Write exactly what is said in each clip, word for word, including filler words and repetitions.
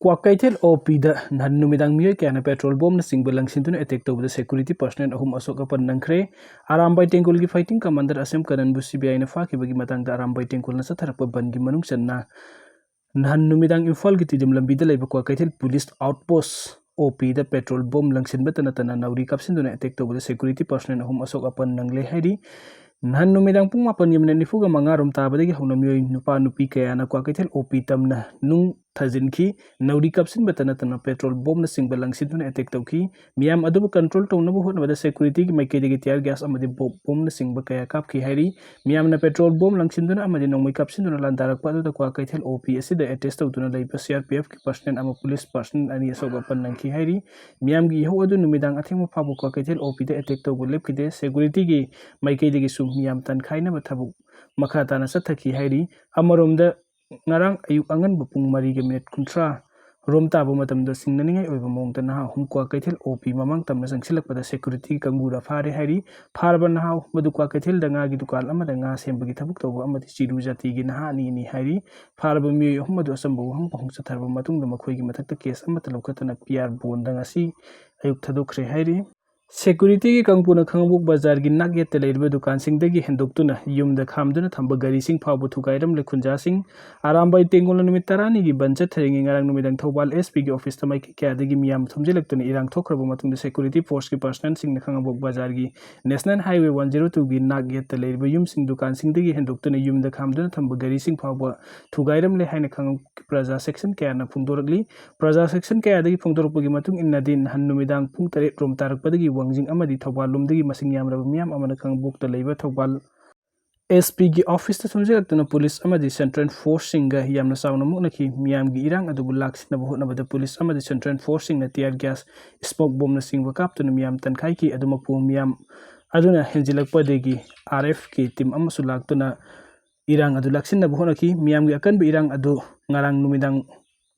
ꯀ꯭ꯋꯥꯀꯩꯊꯦꯜ ꯑꯣ ꯄꯤꯗ ꯅꯍꯥꯟ ꯅꯨꯃꯤꯗꯥꯡ ꯃꯤꯑꯣꯏ ꯀꯌꯥꯅ petrol bombꯅꯆꯤꯡꯕ ꯂꯪꯁꯤꯟꯗꯨꯅ attack ꯇꯧꯕꯗ security personnel ꯑꯍꯨꯝ ꯑꯁꯣꯛ ꯑꯄꯟ ꯅꯪꯈ꯭ꯔꯦ꯫ ꯑꯔꯥꯝꯕꯥꯏ ꯇꯦꯡꯒꯣꯜꯒꯤ fighting commander ꯑꯁꯦꯝ ꯀꯔꯟꯕꯨ CBIꯅ ꯐꯥꯈꯤꯕꯒꯤ ꯃꯇꯥꯡꯗ ꯑꯔꯥꯝꯕꯥꯏ ꯇꯦꯡꯒꯣꯜꯅ ꯆꯠꯊꯔꯛꯄ ꯕꯟꯒꯤ ꯃꯅꯨꯡ ꯆꯟꯅ ꯅꯍꯥꯟ ꯅꯨꯃꯤꯗꯥꯡ ꯏꯝꯐꯥꯜꯒꯤ ꯇꯤꯗꯤꯝ ꯂꯝꯕꯤꯗ ꯂꯩꯕ ꯀ꯭ꯋꯥꯀꯩꯊꯦꯜ police outpost ꯑꯣ ꯄꯤꯗ petrol bomb ꯂꯪꯁꯤꯟꯕꯇ ꯅꯠꯇꯅ ꯅꯥꯎꯔꯤ ꯀꯥꯞꯁꯤꯟꯗꯨꯅ attack ꯇꯧꯕꯗ security personnel ꯑꯍꯨꯝ ꯑꯁꯣꯛ ꯑꯄꯟ ꯅꯪꯂꯦ ꯍꯥꯏꯔꯤ꯫ ꯅꯍꯥꯟ ꯅꯨꯃꯤꯗꯥꯡ ꯄꯨꯡ ꯃꯥꯄꯟꯒꯤ minute ꯅꯤꯐꯨꯒ ꯃꯉꯥ ꯔꯣꯝ ꯇꯥꯕꯗꯒꯤ ꯍꯧꯅ ꯃꯤꯑꯣꯏ ꯅꯨꯄꯥ ꯅꯨꯄꯤ ꯀꯌꯥꯅ ꯀ꯭ꯋꯥꯀꯩꯊꯦꯜ ꯑꯣ ꯄꯤ ꯇꯝꯅ ꯅꯨꯡ ꯊꯥꯖꯤꯟꯈꯤ꯫ ꯅꯥꯎꯔꯤ ꯀꯥꯞꯁꯤꯟꯕꯇ ꯅꯠꯇꯅ petrol bombꯅꯆꯤꯡꯕ ꯂꯪꯁꯤꯟꯗꯨꯅ attack ꯇꯧꯈꯤ꯫ ꯃꯤꯌꯥꯝ ꯑꯗꯨꯕꯨ control ꯇꯧꯅꯕ ꯍꯣꯠꯅꯕꯗ securityꯒꯤ ꯃꯥꯏꯀꯩꯗꯒꯤ tear gas ꯑꯃꯗꯤ bo-, bombꯅꯆꯤꯡꯕ ꯀꯌꯥ ꯀꯥꯞꯈꯤ ꯍꯥꯏꯔꯤ꯫ ꯃꯤꯌꯥꯝꯅ petrol bomb ꯂꯪꯁꯤꯟꯗꯨꯅ ꯑꯃꯗꯤ ꯅꯣꯡꯃꯩ ꯀꯥꯞꯁꯤꯟꯗꯨꯅ ꯂꯥꯟꯗꯥꯔꯛꯄ ꯑꯗꯨꯗ ꯀ꯭ꯋꯥꯀꯩꯊꯦꯜ ꯑꯣ ꯄꯤ ꯑꯁꯤꯗ attach ꯇꯧꯗꯨꯅ ꯂꯩꯕ CRPFꯀꯤ personnel ꯑꯃ police personnel ꯑꯅꯤ ꯑꯁꯣꯛ ꯑꯄꯟ ꯅꯪꯈꯤ ꯍꯥꯏꯔꯤ꯫ ꯃꯤꯌꯥꯝꯒꯤ ꯏꯍꯧ ꯑꯗꯨ ꯅꯨꯃꯤꯗꯥꯡ ꯑꯊꯦꯡꯕ ꯐꯥꯎꯕ ꯀ꯭ꯋꯥꯀꯩꯊꯦꯜ ꯑꯣ ꯄꯤꯗ attack ꯇꯧꯕ ꯂꯦꯞꯈꯤꯗꯦ꯫ Securityꯒꯤ ꯃꯥꯏꯀꯩꯗꯒꯤꯁꯨ ꯃꯤꯌꯥꯝ ꯇꯥꯟꯈꯥꯏꯅꯕ ꯊꯕꯛ ꯃꯈꯥ ꯇꯥꯅ ꯆꯠꯊꯈꯤ ꯍꯥꯏꯔꯤ꯫ ꯑꯃꯔꯣꯝꯗ ꯉꯔꯥꯡ ꯑꯌꯨꯛ ꯑꯉꯟꯕ ꯄꯨꯡ ꯃꯔꯤꯒ minute ꯀꯨꯟꯊ꯭ꯔꯥ ꯔꯣꯝ ꯇꯥꯕ ꯃꯇꯝꯗ ꯆꯤꯡꯅꯅꯤꯡꯉꯥꯏ ꯑꯣꯏꯕ ꯃꯑꯣꯡꯗ ꯅꯍꯥ ꯑꯍꯨꯝ ꯀ꯭ꯋꯥꯀꯩꯊꯦꯜ ꯑꯣ ꯄꯤ ꯃꯃꯥꯡ ꯇꯝꯅ ꯆꯪꯁꯤꯜꯂꯛꯄꯗ security ꯀꯥꯡꯕꯨꯅ ꯐꯥꯔꯦ ꯍꯥꯏꯔꯤ꯫ ꯐꯥꯔꯕ ꯅꯍꯥ ꯑꯍꯨꯝ ꯑꯗꯨ ꯀ꯭ꯋꯥꯀꯩꯊꯦꯜꯗ ꯉꯥꯒꯤ ꯗꯨꯀꯥꯟ ꯑꯃꯗ ꯉꯥ ꯁꯦꯝꯕꯒꯤ ꯊꯕꯛ ꯇꯧꯕ ꯑꯃꯗꯤ ꯆꯤꯔꯨ ꯖꯥꯇꯤꯒꯤ ꯅꯍꯥ ꯑꯅꯤꯅꯤ ꯍꯥꯏꯔꯤ꯫ ꯐꯥꯔꯕ ꯃꯤꯑꯣꯏ ꯑꯍꯨꯝ ꯑꯗꯨ ꯑꯆꯝꯕ ꯋꯥꯍꯪ ꯄꯥꯎꯈꯨꯝ ꯆꯠꯊꯔꯕ ꯃꯇꯨꯡꯗ ꯃꯈꯣꯏꯒꯤ ꯃꯊꯛꯇ case ꯑꯃꯠꯇ ꯂꯧꯈꯠꯇꯅ P R bondꯗ ꯉꯁꯤ ꯑꯌꯨꯛ ꯊꯥꯗꯣꯛꯈ꯭ꯔꯦ ꯍꯥꯏꯔꯤ꯫ Securityꯒꯤ ꯀꯥꯡꯕꯨꯅ ꯈꯥꯉꯕꯣꯛ ꯕꯖꯥꯔꯒꯤ ꯅꯥꯛ ꯌꯦꯠꯇ ꯂꯩꯔꯤꯕ ꯗꯨꯀꯥꯟꯁꯤꯡꯗꯒꯤ ꯍꯦꯟꯗꯣꯛꯇꯨꯅ ꯌꯨꯝꯗ ꯈꯥꯝꯗꯨꯅ ꯊꯝꯕ ꯒꯥꯔꯤꯁꯤꯡ ꯐꯥꯎꯕ ꯊꯨꯒꯥꯏꯔꯝꯂꯦ꯫ ꯈꯨꯟꯖꯥꯁꯤꯡ ꯑꯔꯥꯝꯕꯥꯏ ꯇꯦꯡꯒꯣꯜꯅ ꯅꯨꯃꯤꯠ ꯇꯔꯥꯅꯤꯒꯤ ꯕꯟ ꯆꯠꯊꯔꯤꯉꯩ ꯉꯔꯥꯡ ꯅꯨꯃꯤꯗꯥꯡ ꯊꯧꯕꯥꯜ S Pꯒꯤ officeꯇ ꯃꯥꯏꯀꯩ ꯀꯌꯥꯗꯒꯤ ꯃꯤꯌꯥꯝ ꯊꯨꯝꯖꯤꯜꯂꯛꯇꯨꯅ ꯏꯔꯥꯡ ꯊꯣꯛꯈ꯭ꯔꯕ ꯃꯇꯨꯡꯗ security forceꯀꯤ personnelꯁꯤꯡꯅ ꯈꯥꯉꯕꯣꯛ ꯕꯖꯥꯔꯒꯤ National Highway one zero twoꯒꯤ ꯅꯥꯛ ꯌꯦꯠꯇ ꯂꯩꯔꯤꯕ ꯌꯨꯝꯁꯤꯡ ꯗꯨꯀꯥꯟꯁꯤꯡꯗꯒꯤ ꯍꯦꯟꯗꯣꯛꯇꯨꯅ ꯌꯨꯝꯗ ꯈꯥꯝꯗꯨꯅ ꯊꯝꯕ ꯒꯥꯔꯤꯁꯤꯡ ꯐꯥꯎꯕ ꯊꯨꯒꯥꯏꯔꯝꯂꯦ ꯍꯥꯏꯅ ꯈꯥꯉꯕꯣꯛꯀꯤ ꯄ꯭ꯔꯖꯥ section ꯀꯌꯥꯅ ꯐꯣꯡꯗꯣꯔꯛꯂꯤ꯫ ꯄ꯭ꯔꯖꯥ section ꯀꯌꯥꯗꯒꯤ ꯐꯣꯡꯗꯣꯔꯛꯄꯒꯤ ꯃꯇꯨꯡ ꯏꯟꯅꯗꯤ ꯅꯍꯥꯟ ꯅꯨꯃꯤꯗꯥꯡ ꯄꯨꯡ ꯇꯔꯦꯠ ꯔꯣꯝ ꯇꯥꯔꯛꯄꯗꯒꯤ ꯋꯥꯡꯖꯤꯡ ꯑꯃꯗꯤ ꯊꯧꯕꯥꯜ ꯂꯣꯝꯗꯒꯤ ꯃꯁꯤꯡ ꯌꯥꯝꯂꯕ ꯃꯤꯌꯥꯝ ꯑꯃꯅ ꯈꯥꯉꯕꯣꯛꯇ ꯂꯩꯕ ꯊꯧꯕꯥꯜ S Pꯒꯤ officeꯇ ꯊꯨꯝꯖꯤꯜꯂꯛꯇꯨꯅ police ꯑꯃꯗꯤ central forceꯁꯤꯡꯒ ꯌꯥꯝꯅ ꯆꯥꯎꯅ ꯃꯨꯛꯅꯈꯤ꯫ ꯃꯤꯌꯥꯝꯒꯤ ꯏꯔꯥꯡ ꯑꯗꯨꯕꯨ ꯂꯥꯛꯁꯤꯟꯅꯕ ꯍꯣꯠꯅꯕꯗ police ꯑꯃꯗꯤ central forceꯁꯤꯡꯅ tear gas, smoke bombꯅꯆꯤꯡꯕ ꯀꯥꯞꯇꯨꯅ ꯃꯤꯌꯥꯝ ꯇꯟꯈꯥꯏꯈꯤ꯫ ꯑꯗꯨꯃꯛꯄꯨ ꯃꯤꯌꯥꯝ ꯑꯗꯨꯅ ꯍꯦꯟꯖꯤꯜꯂꯛꯄꯗꯒꯤ R F K team ꯑꯃꯁꯨ ꯂꯥꯛꯇꯨꯅ ꯏꯔꯥꯡ ꯑꯗꯨ ꯂꯥꯛꯁꯤꯟꯅꯕ ꯍꯣꯠꯅꯈꯤ꯫ ꯃꯤꯌꯥꯝꯒꯤ ꯑꯀꯟꯕ ꯏꯔꯥꯡ ꯑꯗꯨ ꯉꯔꯥꯡ ꯅꯨꯃꯤꯗꯥꯡ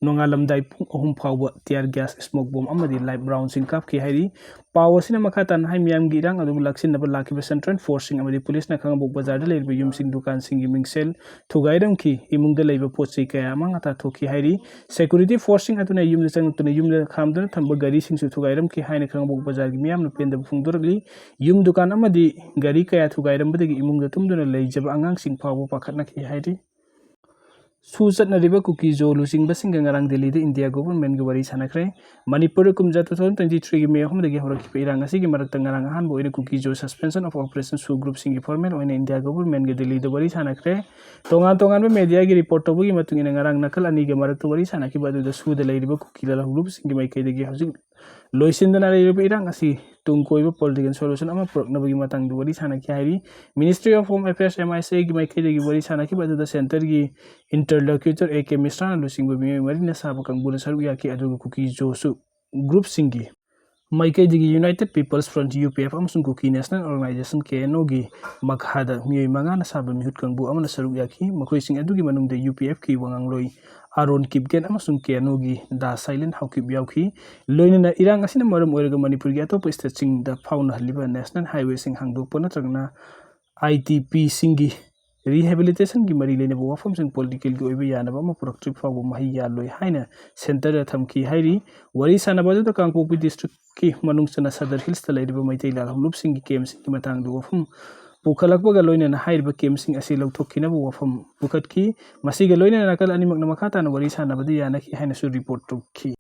ꯅꯣꯡꯉꯥꯜꯂꯝꯗꯥꯏ ꯄꯨꯡ ꯑꯍꯨꯝ ꯐꯥꯎꯕ tear gas, smoke bomb ꯑꯃꯗꯤ live roundꯁꯤꯡ ꯀꯥꯞꯈꯤ ꯍꯥꯏꯔꯤ꯫ ꯄꯥꯎ ꯑꯁꯤꯅ ꯃꯈꯥ ꯇꯥꯅ ꯍꯥꯏ, ꯃꯤꯌꯥꯝꯒꯤ ꯏꯔꯥꯡ ꯑꯗꯨꯕꯨ ꯂꯥꯛꯁꯤꯟꯅꯕ ꯂꯥꯛꯈꯤꯕ central forceꯁꯤꯡ ꯑꯃꯗꯤ ꯄꯨꯂꯤꯁꯅ ꯈꯥꯉꯕꯣꯛ ꯕꯖꯥꯔꯗ ꯂꯩꯔꯤꯕ ꯌꯨꯝꯁꯤꯡ, ꯗꯨꯀꯥꯟꯁꯤꯡꯒꯤ ꯃꯤꯡꯁꯦꯜ ꯊꯨꯒꯥꯏꯔꯝꯈꯤ, ꯏꯃꯨꯡꯗ ꯂꯩꯕ ꯄꯣꯠ ꯆꯩ ꯀꯌꯥ ꯑꯃ ꯉꯥ ꯊꯥꯊꯣꯛꯈꯤ ꯍꯥꯏꯔꯤ꯫ Security forceꯁꯤꯡ ꯑꯗꯨꯅ ꯌꯨꯝꯗ ꯆꯪꯂꯛꯇꯨꯅ ꯌꯨꯝꯗ ꯈꯥꯝꯗꯨꯅ ꯊꯝꯕ ꯒꯥꯔꯤꯁꯤꯡꯁꯨ ꯊꯨꯒꯥꯏꯔꯝꯈꯤ ꯍꯥꯏꯅ ꯈꯥꯉꯕꯣꯛ ꯕꯖꯥꯔꯒꯤ ꯃꯤꯌꯥꯝꯅ ꯄꯦꯟꯗꯕ ꯐꯣꯡꯗꯣꯔꯛꯂꯤ꯫ ꯌꯨꯝ, ꯗꯨꯀꯥꯟ ꯑꯃꯗꯤ ꯒꯥꯔꯤ ꯀꯌꯥ ꯊꯨꯒꯥꯏꯔꯝꯕꯗꯒꯤ ꯏꯃꯨꯡꯗ ꯇꯨꯝꯗꯨꯅ ꯂꯩꯖꯕ ꯑꯉꯥꯡꯁꯤꯡ ꯐꯥꯎꯕ ꯄꯥꯈꯠꯅꯈꯤ ꯍꯥꯏꯔꯤ꯫ ꯁꯨ ꯆꯠꯅꯔꯤꯕ ꯀꯨꯀꯤ ꯖꯣ ꯂꯨꯆꯤꯡꯕꯁꯤꯡꯒ ꯉꯔꯥꯡ ꯗꯤꯜꯂꯤꯗ ꯏꯟꯗꯤꯌꯥ ꯒꯣꯚꯔꯟꯃꯦꯟꯠꯀ ꯋꯥꯔꯤ ꯁꯥꯟꯅꯈ꯭ꯔꯦ꯫ ꯃꯅꯤꯄꯨꯔꯗ ꯀꯨꯝꯖꯥ two thousand twenty threeꯒꯤ May ꯑꯍꯨꯝꯗꯒꯤ ꯍꯧꯔꯛꯈꯤꯕ ꯏꯔꯥꯡ ꯑꯁꯤꯒꯤ ꯃꯔꯛꯇ ꯉꯔꯥꯡ ꯑꯍꯥꯟꯕ ꯑꯣꯏꯅ ꯀꯨꯀꯤ ꯖꯣ suspension of operation ꯁꯨ group ꯁꯤꯡꯒꯤ formal ꯑꯣꯏꯅ ꯏꯟꯗꯤꯌꯥ ꯒꯣꯚꯔꯟꯃꯦꯟꯠꯀ ꯗꯤꯜꯂꯤꯗ ꯋꯥꯔꯤ ꯁꯥꯟꯅꯈ꯭ꯔꯦ꯫ ꯇꯣꯉꯥꯟ ꯇꯣꯉꯥꯟꯕ ꯃꯦꯗꯤꯌꯥꯒꯤ ꯔꯤꯄꯣꯔꯠ ꯇꯧꯕꯒꯤ ꯃꯇꯨꯡ ꯏꯟꯅ ꯉꯔꯥꯡ ꯅꯥꯀꯜ ꯑꯅꯤꯒꯤ ꯃꯔꯛꯇ ꯋꯥꯔꯤ ꯁꯥꯟꯅꯈꯤꯕ ꯑꯗꯨꯗ ꯁꯨꯗ ꯂꯩꯔꯤꯕ ꯀꯨꯀꯤ ꯂꯥꯜꯍꯧꯂꯨꯕꯁꯤꯡꯒꯤ ꯃꯥꯏꯀꯩꯗꯒꯤ ꯍꯧꯖꯤꯛ ꯂꯣꯏꯁꯤꯟꯗꯅ ꯂꯩꯔꯤꯕ ꯏꯔꯥꯡ ꯑꯁꯤ ꯇꯨꯡ ꯀꯣꯏꯕ political solution ꯑꯃ ꯄꯨꯔꯛꯅꯕꯒꯤ ꯃꯇꯥꯡꯗ ꯋꯥꯔꯤ ꯁꯥꯟꯅꯈꯤ ꯍꯥꯏꯔꯤ꯫ Ministry of Home Affairs, MISAꯒꯤ ꯃꯥꯏꯀꯩꯗꯒꯤ ꯋꯥꯔꯤ ꯁꯥꯟꯅꯈꯤꯕ ꯑꯗꯨꯗ centreꯒꯤ interlocutor A K ꯃꯤꯁ꯭ꯔꯥꯅ ꯂꯨꯆꯤꯡꯕ ꯃꯤꯑꯣꯏ ꯃꯔꯤꯅ ꯁꯥꯕ ꯀꯥꯡꯕꯨꯅ ꯁꯔꯨꯛ ꯌꯥꯈꯤ, ꯑꯗꯨꯒ ꯀꯨꯀꯤ ꯖꯣꯁꯨ group ꯁꯤꯡꯒꯤ ꯃꯥꯏꯀꯩꯗꯒꯤ United People's Front, UPF, ꯑꯃꯁꯨꯡ Kuki National Organization, KNOꯒꯤ ꯃꯈꯥꯗ ꯃꯤꯑꯣꯏ ꯃꯉꯥꯅ ꯁꯥꯕ ꯃꯤꯍꯨꯠ ꯀꯥꯡꯕꯨ ꯑꯃꯅ ꯁꯔꯨꯛ ꯌꯥꯈꯤ꯫ ꯃꯈꯣꯏꯁꯤꯡ ꯑꯗꯨꯒꯤ ꯃꯅꯨꯡꯗ UPFꯀꯤ ꯋꯥꯉꯥꯡꯂꯣꯏ ꯑꯥꯔꯣꯟ ꯀꯤꯞꯒꯦꯟ ꯑꯃꯁꯨꯡ KNOꯒꯤ ꯗꯥ ꯁꯥꯏꯂꯦꯟ ꯍꯥꯎꯀꯤꯞ ꯌꯥꯎꯈꯤ꯫ ꯂꯣꯏꯅꯅ ꯏꯔꯥꯡ ꯑꯁꯤꯅ ꯃꯔꯝ ꯑꯣꯏꯔꯒ ꯃꯅꯤꯄꯨꯔꯒꯤ ꯑꯇꯣꯞꯄ stateꯁꯤꯡꯗ ꯐꯥꯎꯅꯍꯜꯂꯤꯕ national highwayꯁꯤꯡ ꯍꯥꯡꯗꯣꯛꯄ ꯅꯠꯇ꯭ꯔꯒꯅ ITPꯁꯤꯡꯒꯤ rehabilitationꯒꯤ ꯃꯔꯤ ꯂꯩꯅꯕ ꯋꯥꯐꯝꯁꯤꯡ politicalꯒꯤ ꯑꯣꯏꯕ ꯌꯥꯅꯕ ꯑꯃ ꯄꯨꯔꯛꯇ꯭ꯔꯤ ꯐꯥꯎꯕ ꯃꯍꯩ ꯌꯥꯜꯂꯣꯏ ꯍꯥꯏꯅ centreꯗ ꯊꯝꯈꯤ ꯍꯥꯏꯔꯤ꯫ ꯋꯥꯔꯤ ꯁꯥꯟꯅꯕ ꯑꯗꯨꯗ ꯀꯥꯡꯄꯣꯛꯄꯤ districtꯀꯤ ꯃꯅꯨꯡ ꯆꯟꯅ ꯁꯗꯔ ꯍꯤꯜꯁꯇ ꯂꯩꯔꯤꯕ ꯃꯩꯇꯩ ꯂꯥꯜꯍꯧꯂꯨꯞꯁꯤꯡꯒꯤ campꯁꯤꯡꯒꯤ ꯃꯇꯥꯡꯗ ꯋꯥꯐꯝ ꯄꯨꯈꯠꯂꯛꯄꯒ ꯂꯣꯏꯅꯅ ꯍꯥꯏꯔꯤꯕ campꯁꯤꯡ ꯑꯁꯤ ꯂꯧꯊꯣꯛꯈꯤꯅꯕ ꯋꯥꯐꯝ ꯄꯨꯈꯠꯈꯤ꯫ ꯃꯁꯤꯒ ꯂꯣꯏꯅꯅ ꯅꯥꯀꯜ ꯑꯅꯤꯃꯛꯅ ꯃꯈꯥ ꯇꯥꯅ ꯋꯥꯔꯤ ꯁꯥꯟꯅꯕꯗ ꯌꯥꯅꯈꯤ ꯍꯥꯏꯅꯁꯨ report ꯇꯧꯈꯤ꯫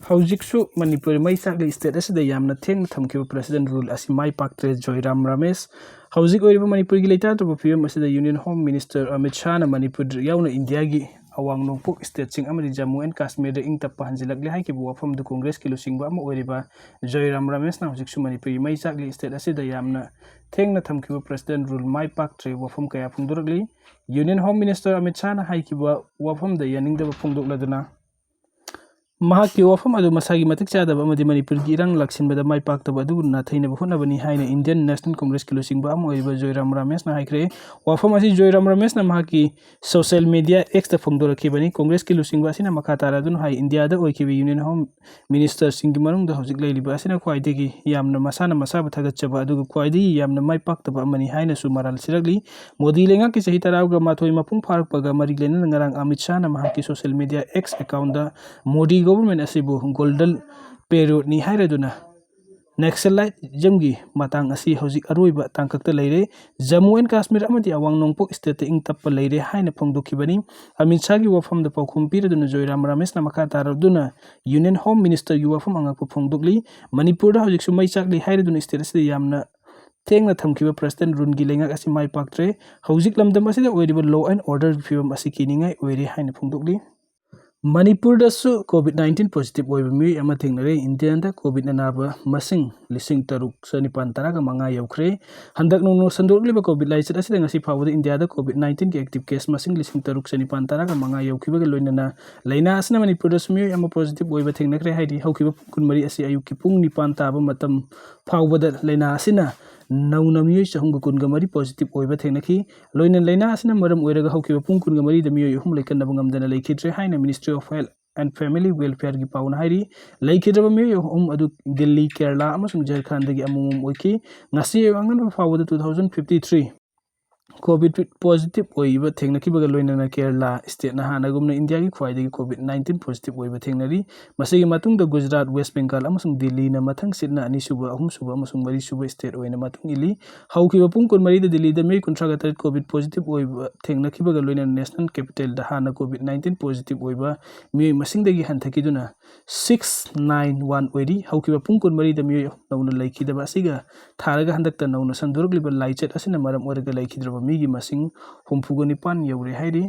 ꯍꯧꯖꯤꯛꯁꯨ ꯃꯅꯤꯄꯨꯔ ꯃꯩ ꯆꯥꯛꯂꯤ state ꯑꯁꯤꯗ ꯌꯥꯝꯅ ꯊꯦꯡꯅ ꯊꯝꯈꯤꯕ President rule ꯑꯁꯤ ꯃꯥꯏ ꯄꯥꯛꯇ꯭ꯔꯦ꯫ ꯖꯣꯏꯔꯥꯝ ꯔꯥꯃꯦꯁ꯫ ꯍꯧꯖꯤꯛ ꯑꯣꯏꯔꯤꯕ ꯃꯅꯤꯄꯨꯔꯒꯤ ꯂꯩꯇꯥꯗ꯭ꯔꯕ ꯐꯤꯕꯝ ꯑꯁꯤꯗ Union Home Minister Amit ꯁꯥꯍꯅ Manipur ꯌꯥꯎꯅ ꯏꯟꯗꯤꯌꯥꯒꯤ ꯑꯋꯥꯡ ꯅꯣꯡꯄꯣꯛ stateꯁꯤꯡ ꯑꯃꯗꯤ ꯖꯝꯃꯨ and ꯀꯥꯁꯃꯤꯔꯗ ꯏꯪ ꯇꯞꯄ ꯍꯟꯖꯤꯜꯂꯛꯂꯦ ꯍꯥꯏꯈꯤꯕ ꯋꯥꯐꯝꯗꯨ ꯀꯣꯡꯒ꯭ꯔꯦꯁꯀꯤ ꯂꯨꯆꯤꯡꯕ ꯑꯃ ꯑꯣꯏꯔꯤꯕ ꯖꯣꯏꯔꯥꯝ ꯔꯥꯃꯦꯁꯅ ꯍꯧꯖꯤꯛꯁꯨ ꯃꯅꯤꯄꯨꯔꯒꯤ ꯃꯩ ꯆꯥꯛꯂꯤ state ꯑꯁꯤꯗ ꯌꯥꯝꯅ ꯊꯦꯡꯅ ꯊꯝꯈꯤꯕ President rule ꯃꯥꯏ ꯄꯥꯛꯇ꯭ꯔꯦ ꯋꯥꯐꯝ ꯀꯌꯥ ꯐꯣꯡꯗꯣꯔꯛꯂꯤ꯫ Union Home Minister ꯑꯃꯤꯠ ꯁꯥꯍꯅ ꯍꯥꯏꯈꯤꯕ ꯋꯥꯐꯝꯗ ꯌꯥꯅꯤꯡꯗꯕ ꯐꯣꯡꯗꯣꯛꯂꯗꯨꯅ ꯃꯍꯥꯛꯀꯤ ꯋꯥꯐꯝ ꯑꯗꯨ ꯃꯁꯥꯒꯤ ꯃꯇꯤꯛ ꯆꯥꯗꯕ ꯑꯃꯗꯤ ꯃꯅꯤꯄꯨꯔꯒꯤ ꯏꯔꯥꯡ ꯂꯥꯛꯁꯤꯟꯕꯗ ꯃꯥꯏ ꯄꯥꯛꯇꯕ ꯑꯗꯨꯕꯨ ꯅꯥꯊꯩꯅꯕ ꯍꯣꯠꯅꯕꯅꯤ ꯍꯥꯏꯅ ꯏꯟꯗꯤꯌꯟ ꯅꯦꯁꯅꯦꯜ ꯀꯣꯡꯒ꯭ꯔꯦꯁꯀꯤ ꯂꯨꯆꯤꯡꯕ ꯑꯃ ꯑꯣꯏꯔꯤꯕ ꯖꯣꯏꯔꯥꯝ ꯔꯥꯃꯦꯁꯅ ꯍꯥꯏꯈ꯭ꯔꯦ꯫ ꯋꯥꯐꯝ ꯑꯁꯤ ꯖꯣꯏꯔꯥꯝ ꯔꯥꯃꯦꯁꯅ ꯃꯍꯥꯛꯀꯤ ꯁꯣꯁꯤꯌꯦꯜ ꯃꯤꯗꯤꯌꯥ X ꯇ ꯐꯣꯡꯗꯣꯔꯛꯈꯤꯕꯅꯤ꯫ ꯀꯣꯡꯒ꯭ꯔꯦꯁꯀꯤ ꯂꯨꯆꯤꯡꯕ ꯑꯁꯤꯅ ꯃꯈꯥ ꯇꯥꯔꯗꯨꯅ ꯍꯥꯏ, ꯏꯟꯗꯤꯌꯥꯗ ꯑꯣꯏꯈꯤꯕ ꯌꯨꯅꯤꯌꯟ ꯍꯣꯝ ꯃꯤꯅꯤꯁꯇꯔꯁꯤꯡꯒꯤ ꯃꯅꯨꯡꯗ ꯍꯧꯖꯤꯛ ꯂꯩꯔꯤꯕ ꯑꯁꯤꯅ ꯈ꯭ꯋꯥꯏꯗꯒꯤ ꯌꯥꯝꯅ ꯃꯁꯥꯅ ꯃꯁꯥꯕꯨ ꯊꯥꯒꯠꯆꯕ ꯑꯗꯨꯒ ꯈ꯭ꯋꯥꯏꯗꯒꯤ ꯌꯥꯝꯅ ꯃꯥꯏ ꯄꯥꯛꯇꯕ ꯑꯃꯅꯤ ꯍꯥꯏꯅꯁꯨ ꯃꯔꯥꯜ ꯁꯤꯔꯛꯂꯤ꯫ ꯃꯣꯗꯤ ꯂꯩꯉꯥꯛꯀꯤ ꯆꯍꯤ ꯇꯔꯥꯒ ꯃꯥꯊꯣꯏ ꯃꯄꯨꯡ ꯐꯥꯔꯛꯄꯒ ꯃꯔꯤ ꯂꯩꯅꯅ ꯉꯔꯥꯡ ꯑꯃꯤꯠ ꯁꯥꯍꯅ ꯃꯍꯥꯛꯀꯤ ꯁꯣꯁꯤꯌꯦꯜ ꯃꯤꯗꯤꯌꯥ X ꯑꯦꯀꯥꯎꯟꯗ ꯃꯣꯗꯤ ꯒꯣꯚꯔꯟꯃꯦꯟ ꯑꯁꯤꯕꯨ ꯒꯣꯜꯗꯟ ꯄꯦꯔꯤꯌꯣꯗꯅꯤ ꯍꯥꯏꯔꯗꯨꯅ ꯅꯦꯛꯁꯂꯥꯏꯠꯖꯝꯒꯤ ꯃꯇꯥꯡ ꯑꯁꯤ ꯍꯧꯖꯤꯛ ꯑꯔꯣꯏꯕ ꯇꯥꯡꯀꯛꯇ ꯂꯩꯔꯦ꯫ ꯖꯝꯃꯨ ꯑꯦꯟ ꯀꯥꯁꯃꯤꯔ ꯑꯃꯗꯤ ꯑꯋꯥꯡ ꯅꯣꯡꯄꯣꯛ ꯁ꯭ꯇꯦꯠꯇ ꯏꯪ ꯇꯞꯄ ꯂꯩꯔꯦ ꯍꯥꯏꯅ ꯐꯣꯡꯗꯣꯛꯈꯤꯕꯅꯤ꯫ ꯑꯃꯤꯠ ꯁꯥꯍꯒꯤ ꯋꯥꯐꯝꯗ ꯄꯥꯎꯈꯨꯝ ꯄꯤꯔꯗꯨꯅ ꯖꯣꯏꯔꯥꯝ ꯔꯥꯃꯦꯁꯅ ꯃꯈꯥ ꯇꯥꯔꯗꯨꯅ ꯌꯨꯅꯤꯌꯟ ꯍꯣꯝ ꯃꯤꯅꯤꯁꯇꯔꯒꯤ ꯋꯥꯐꯝ ꯑꯉꯛꯄ ꯐꯣꯡꯗꯣꯛꯂꯤ꯫ ꯃꯅꯤꯄꯨꯔꯗ ꯍꯧꯖꯤꯛꯁꯨ ꯃꯩ ꯆꯥꯛꯂꯤ ꯍꯥꯏꯔꯗꯨꯅ ꯁ꯭ꯇꯦꯠ ꯑꯁꯤꯗ ꯌꯥꯝꯅ ꯊꯦꯡꯅ ꯊꯝꯈꯤꯕ ꯄ꯭ꯔꯁꯤꯗꯦꯟ ꯔꯨꯜꯒꯤ ꯂꯩꯉꯥꯛ ꯑꯁꯤ ꯃꯥꯏ ꯄꯥꯛꯇ꯭ꯔꯦ꯫ ꯍꯧꯖꯤꯛ ꯂꯝꯗꯝ ꯑꯁꯤꯗ ꯑꯣꯏꯔꯤꯕ law and order ꯒꯤ ꯐꯤꯕꯝ ꯑꯁꯤ ꯀꯤꯅꯤꯡꯉꯥꯏ ꯑꯣꯏꯔꯦ ꯍꯥꯏꯅ ꯐꯣꯡꯗꯣꯛꯂꯤ꯫ ꯃꯅꯤꯄꯨꯔꯗꯁꯨ COVID nineteen positive ꯑꯣꯏꯕ ꯃꯤꯑꯣꯏ ꯑꯃ ꯊꯦꯡꯅꯔꯦ꯫ ꯏꯟꯗꯤꯌꯥꯗ COVID ꯑꯅꯥꯕ ꯃꯁꯤꯡ ꯂꯤꯁꯤꯡ ꯇꯔꯨꯛ ꯆꯅꯤꯄꯥꯟ ꯇꯔꯥꯒ ꯃꯉꯥ ꯌꯧꯈ꯭ꯔꯦ꯫ ꯍꯟꯗꯛ ꯅꯧꯅ ꯁꯟꯗꯣꯛꯂꯤꯕ COVID ꯂꯥꯏꯆꯠ ꯑꯁꯤꯗ ꯉꯁꯤ ꯐꯥꯎꯕꯗ ꯏꯟꯗꯤꯌꯥꯗ COVID nineteen ꯒꯤ active case ꯃꯁꯤꯡ ꯂꯤꯁꯤꯡ ꯇꯔꯨꯛ ꯆꯅꯤꯄꯥꯟ ꯇꯔꯥꯒ ꯃꯉꯥ ꯌꯧꯈꯤꯕꯒ ꯂꯣꯏꯅꯅ ꯂꯥꯏꯅꯥ ꯑꯁꯤꯅ ꯃꯅꯤꯄꯨꯔꯗꯁꯨ ꯃꯤꯑꯣꯏ ꯑꯃ positive ꯑꯣꯏꯕ ꯊꯦꯡꯅꯈ꯭ꯔꯦ ꯍꯥꯏꯔꯤ꯫ ꯍꯧꯈꯤꯕ ꯄꯨꯡ ꯀꯨꯟꯃꯔꯤ ꯑꯁꯤ ꯑꯌꯨꯛꯀꯤ ꯄꯨꯡ ꯅꯤꯄꯥꯟ ꯇꯥꯕ ꯃꯇꯝ ꯐꯥꯎꯕꯗ ꯂꯥꯏꯅꯥ ꯑꯁꯤꯅ ꯅꯧꯅ ꯃꯤꯑꯣꯏ ꯆꯍꯨꯝꯒ ꯀꯨꯟꯒ ꯃꯔꯤ positive ꯑꯣꯏꯕ ꯊꯦꯡꯅꯈꯤ꯫ ꯂꯣꯏꯅ ꯂꯥꯏꯅꯥ ꯑꯁꯤꯅ ꯃꯔꯝ ꯑꯣꯏꯔꯒ ꯍꯧꯈꯤꯕ ꯄꯨꯡ ꯀꯨꯟꯒ ꯃꯔꯤꯗ ꯃꯤꯑꯣꯏ ꯑꯍꯨꯝ ꯂꯩꯀꯟꯅꯕ ꯉꯝꯗꯅ ꯂꯩꯈꯤꯗ꯭ꯔꯦ ꯍꯥꯏꯅ Ministry of Health and Family Welfare ꯒꯤ ꯄꯥꯎꯅ ꯍꯥꯏꯔꯤ꯫ ꯂꯩꯈꯤꯗ꯭ꯔꯕ ꯃꯤꯑꯣꯏ ꯑꯍꯨꯝ ꯑꯗꯨ ꯗꯤꯜꯂꯤ, ꯀꯦꯔꯂꯥ ꯑꯃꯁꯨꯡ ꯖꯔꯈꯟꯗꯒꯤ ꯑꯃꯃꯝ ꯑꯣꯏꯈꯤ꯫ ꯉꯁꯤ ꯑꯌꯨꯛ ꯑꯉꯟꯕ ꯐꯥꯎꯕꯗ two thousand fifty three COVID positive ꯑꯣꯏꯕ ꯊꯦꯡꯅꯈꯤꯕꯒ ꯂꯣꯏꯅꯅ ꯀꯦꯔꯂꯥ ꯁ꯭ꯇꯦꯠꯅ ꯍꯥꯟꯅꯒꯨꯝꯅ ꯏꯟꯗꯤꯌꯥꯒꯤ ꯈ꯭ꯋꯥꯏꯗꯒꯤ COVID nineteen positive ꯑꯣꯏꯕ ꯊꯦꯡꯅꯔꯤ꯫ ꯃꯁꯤꯒꯤ ꯃꯇꯨꯡꯗ ꯒꯨꯖꯔꯥꯠ, ꯋꯦꯁ ꯕꯦꯡꯒꯥꯜ ꯑꯃꯁꯨꯡ ꯗꯤꯜꯂꯤꯅ ꯃꯊꯪ ꯁꯤꯠꯅ ꯑꯅꯤꯁꯨꯕ, ꯑꯍꯨꯝꯁꯨꯕ ꯑꯃꯁꯨꯡ ꯃꯔꯤꯁꯨꯕ ꯁ꯭ꯇꯦꯠ ꯑꯣꯏꯅ ꯃꯇꯨꯡ ꯏꯜꯂꯤ꯫ ꯍꯧꯈꯤꯕ ꯄꯨꯡ ꯀꯨꯟꯃꯔꯤꯗ ꯗꯤꯜꯂꯤꯗ ꯃꯤꯑꯣꯏ ꯀꯨꯟꯊ꯭ꯔꯥꯒ ꯇꯔꯦꯠ COVID positive ꯑꯣꯏꯕ ꯊꯦꯡꯅꯈꯤꯕꯒ ꯂꯣꯏꯅꯅ ꯅꯦꯁꯅꯦꯜ ꯀꯦꯄꯤꯇꯦꯜꯗ ꯍꯥꯟꯅ COVID nineteen positive ꯑꯣꯏꯕ ꯃꯤꯑꯣꯏ ꯃꯁꯤꯡꯗꯒꯤ ꯍꯟꯊꯈꯤꯗꯨꯅ six nine one ꯑꯣꯏꯔꯤ꯫ ꯍꯧꯈꯤꯕ ꯄꯨꯡ ꯀꯨꯟꯃꯔꯤꯗ ꯃꯤꯑꯣꯏ ꯑꯍꯨꯝ ꯅꯧꯅ ꯂꯩꯈꯤꯗꯕ ꯑꯁꯤꯒ ꯊꯥꯔꯒ ꯍꯟꯗꯛꯇ ꯅꯧꯅ ꯁꯟꯗꯣꯔꯛꯂꯤꯕ ꯂꯥꯏꯆꯠ ꯑꯁꯤꯅ ꯃꯔꯝ ꯑꯣꯏꯔꯒ ꯂꯩꯈꯤꯗ꯭ꯔꯕ ꯃꯤꯒꯤ ꯃꯁꯤꯡ ꯍꯨꯝꯐꯨꯒ ꯅꯤꯄꯥꯟ ꯌꯧꯔꯦ ꯍꯥꯏꯔꯤ꯫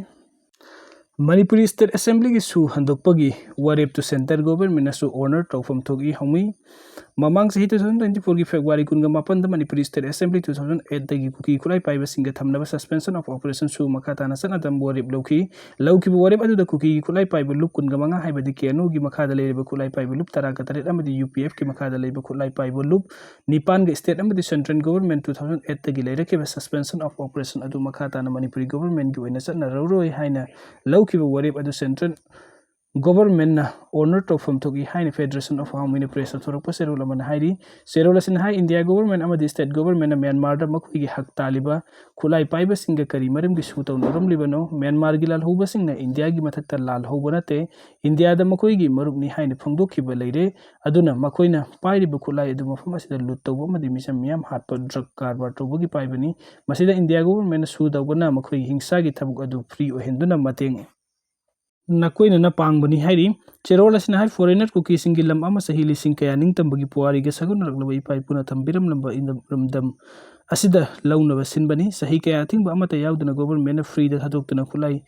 ꯃꯅꯤꯄꯨꯔꯤ ꯁ꯭ꯇꯦꯠ ꯑꯦꯁꯦꯝꯕ꯭ꯂꯤꯒꯤ ꯁꯨ ꯍꯟꯗꯣꯛꯄꯒꯤ ꯋꯥꯔꯦꯞꯇꯨ ꯁꯦꯟꯇꯔ ꯒꯣꯚꯔꯟꯃꯦꯟꯅꯁꯨ ꯑꯣꯅꯔ ꯇꯧꯐꯝ ꯊꯣꯛꯏ꯫ ꯍꯧꯃꯤ ꯃꯃꯥꯡ ꯆꯍꯤ two thousand twenty fourꯒꯤ February ꯀꯨꯟꯒ ꯃꯥꯄꯟꯗ Manipuri State Assembly two thousand eightꯇꯒꯤ ꯀꯨꯀꯤ ꯈꯨꯠꯂꯥꯏ ꯄꯥꯏꯕꯁꯤꯡꯒ ꯊꯝꯅꯕ Suspension of Operation ꯁꯨ ꯃꯈꯥ ꯇꯥꯅ ꯆꯠꯅꯗꯕ ꯋꯥꯔꯦꯞ ꯂꯧꯈꯤ꯫ ꯂꯧꯈꯤꯕ ꯋꯥꯔꯦꯞ ꯑꯗꯨꯗ ꯀꯨꯀꯤꯒꯤ ꯈꯨꯠꯂꯥꯏ ꯄꯥꯏꯕ ꯂꯨꯞ ꯀꯨꯟꯒ ꯃꯉꯥ, ꯍꯥꯏꯕꯗꯤ ꯀꯦ ꯑꯦꯟ ꯌꯨꯒꯤ ꯃꯈꯥꯗ ꯂꯩꯔꯤꯕ ꯈꯨꯠꯂꯥꯏ ꯄꯥꯏꯕ ꯂꯨꯞ ꯇꯔꯥꯒ ꯇꯔꯦꯠ ꯑꯃꯗꯤ ꯌꯨ ꯄꯤ ꯑꯦꯐꯀꯤ ꯃꯈꯥꯗ ꯂꯩꯕ ꯈꯨꯠꯂꯥꯏ ꯄꯥꯏꯕ ꯂꯨꯞ ꯅꯤꯄꯥꯟꯒ State ꯑꯃꯗꯤ Central Government two thousand eightꯇꯒꯤ ꯂꯩꯔꯛꯈꯤꯕ Suspension of Operation ꯑꯗꯨ ꯃꯈꯥ ꯇꯥꯅ ꯃꯅꯤꯄꯨꯔꯤ Governmentꯀꯤ ꯑꯣꯏꯅ ꯆꯠꯅꯔꯔꯣꯏ ꯍꯥꯏꯅ ꯂꯧꯈꯤꯕ ꯋꯥꯔꯦꯞ ꯑꯗꯨ Central Governmentꯅ honour ꯇꯧꯐꯝ ꯊꯣꯛꯏ ꯍꯥꯏꯅ Federation of Hawmina Press ꯊꯣꯔꯛꯄ ꯆꯦꯔꯣꯜ ꯑꯃꯅ ꯍꯥꯏꯔꯤ꯫ ꯆꯦꯔꯣꯜ ꯑꯁꯤꯅ ꯍꯥꯏ, India Government ꯑꯃꯗꯤ State Governmentꯅ ꯃ꯭ꯌꯥꯟꯃꯥꯔꯗ ꯃꯈꯣꯏꯒꯤ ꯍꯛ ꯇꯥꯜꯂꯤꯕ ꯈꯨꯠꯂꯥꯏ ꯄꯥꯏꯕꯁꯤꯡꯒ ꯀꯔꯤ ꯃꯔꯝꯒꯤ ꯁꯨ ꯇꯧꯅꯔꯝꯂꯤꯕꯅꯣ? ꯃ꯭ꯌꯥꯟꯃꯥꯔꯒꯤ ꯂꯥꯜꯍꯧꯕꯁꯤꯡꯅ ꯏꯟꯗꯤꯌꯥꯒꯤ ꯃꯊꯛꯇ ꯂꯥꯜꯍꯧꯕ ꯅꯠꯇꯦ, ꯏꯟꯗꯤꯌꯥꯗ ꯃꯈꯣꯏꯒꯤ ꯃꯔꯨꯞꯅꯤ ꯍꯥꯏꯅ ꯐꯣꯡꯗꯣꯛꯈꯤꯕ ꯂꯩꯔꯦ꯫ ꯑꯗꯨꯅ ꯃꯈꯣꯏꯅ ꯄꯥꯏꯔꯤꯕ ꯈꯨꯠꯂꯥꯏ ꯑꯗꯨ ꯃꯐꯝ ꯑꯁꯤꯗ ꯂꯨꯠ ꯇꯧꯕ ꯑꯃꯗꯤ ꯃꯤꯆꯝ ꯃꯤꯌꯥꯝ ꯍꯥꯠꯄ, drug ꯀꯔꯕꯥꯔ ꯇꯧꯕꯒꯤ ꯄꯥꯏꯕꯅꯤ꯫ ꯃꯁꯤꯗ ꯏꯟꯗꯤꯌꯥ Governmentꯅ ꯁꯨ ꯇꯧꯕꯅ ꯃꯈꯣꯏꯒꯤ ꯍꯤꯡꯁꯥꯒꯤ ꯊꯕꯛ ꯑꯗꯨ free ꯑꯣꯏꯍꯟꯗꯨꯅ ꯃꯇꯦꯡ ꯅꯀꯣꯏꯅꯅ ꯄꯥꯡꯕꯅꯤ ꯍꯥꯏꯔꯤ꯫ ꯆꯦꯔꯣꯜ ꯑꯁꯤꯅ ꯍꯥꯏ, foreigner ꯀꯨꯀꯤꯁꯤꯡꯒꯤ ꯂꯝ ꯑꯃ ꯆꯍꯤ ꯂꯤꯁꯤꯡ ꯀꯌꯥ ꯅꯤꯡꯇꯝꯕꯒꯤ ꯄꯨꯋꯥꯔꯤꯒ ꯁꯥꯒꯣꯟꯅꯔꯛꯂꯕ ꯏꯄꯥ ꯏꯄꯨꯅ ꯊꯝꯕꯤꯔꯝꯂꯝꯕ ꯏꯔꯝꯗꯝ ꯑꯁꯤꯗ ꯂꯧꯅꯕ ꯁꯤꯟꯕꯅꯤ꯫ ꯆꯍꯤ ꯀꯌꯥ ꯑꯊꯤꯡꯕ ꯑꯃꯠꯇ ꯌꯥꯎꯗꯅ Governmentꯅ freeꯗ ꯊꯥꯗꯣꯛꯇꯨꯅ ꯈꯨꯠꯂꯥꯏ